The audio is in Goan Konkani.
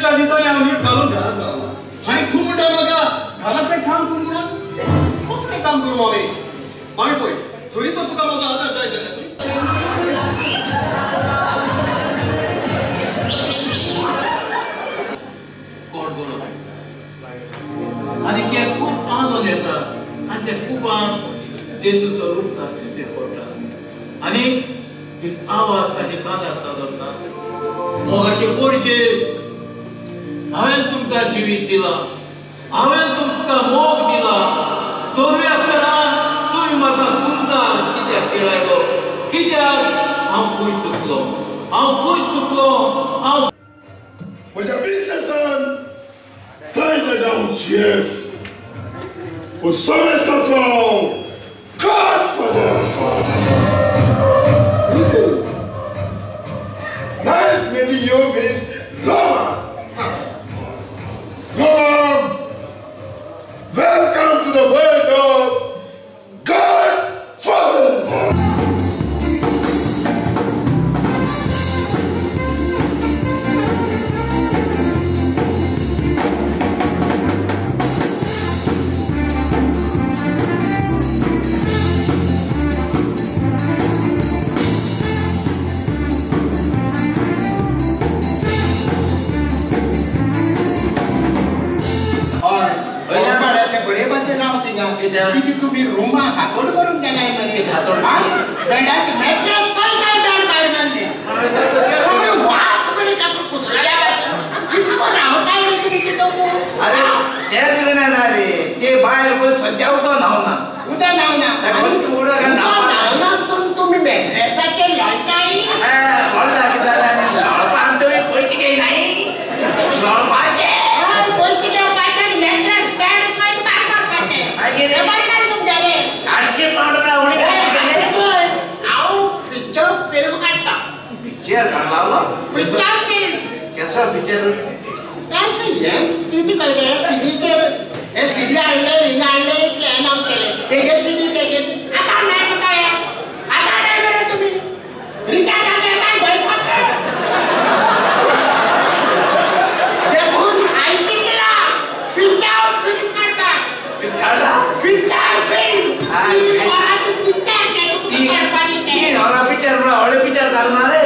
कितल्या दिसांनी हांव न्हीद घालून घरांत रावला आनी तूं म्हणटा म्हाका घरांतलें काम करूं म्हणून? कसलें काम करूं मामी? मामी पळय, जरी तर तुका म्हजो आदार जाय जाल्यार कोण बरो आनी ते खूब आनंद येता आनी त्या कुपान जेजूचो रूप दिसते पडटा आनी एक आवाज ताचे कानार सादरता, मोगाचे पोरचे, हांवें तुमकां जिवीत दिलां, हांवें तुमकां मोग दिला, तरूय आसतना तुमी म्हाका कुर्सार कित्याक खेळायलो? कित्याक? हांव खंय चुकलो? हांव खंय चुकलो? हांव म्हज्या बिजनेसान थंय जावं चेफ वो समेस्ताचो godfather. Nice meeting you, Miss Loma. Loma, welcome to the world of Godfathers. किती तुम्ही रुमा हातोड करून गेलाय मरे? मॅट्रेस सयत बेड भायर मारले, सगळे वास बरी कसो कुसळ्या इतको रावताय रे तुमी तितून. अरे तेच विना रे, ते बायल पळय सद्या उदक न्हावना, उदक न्हावना, न्हावनासतना तुमी मॅट्रेसाचेर लोळटाय. लोळपाक तुमी पयशे घेयनाय, लोळपाचे पयशे घेवपाचे, मॅट्रेस बेड सयत भायर मारपाचे. 800 पावंड उडी. हांव पिक्चर फिल्म काडटा. पिक्चर काडला? पिक्चर फिल्म कसो पिक्चर? हें कितें कळ्ळें? हे सिडीचेर, हे सिडी हाडले, हिंगा हाडले, इतलें अनावन्स केलें, हेगे सिडी तेगे. आतां नाय म्हणटा हें, आतां नाय मरे तुमी रिचार्ज घेताय गोंयसाक. देखून हांवें चिंतलां फिचर फिल्म काडपाक. पिक्चर फिल्म, 3 वरांचें पिक्चर तें तुका काडपाक. 3 वरां पिक्चर म्हणल्यार व्हडलें पिक्चर घालना रे.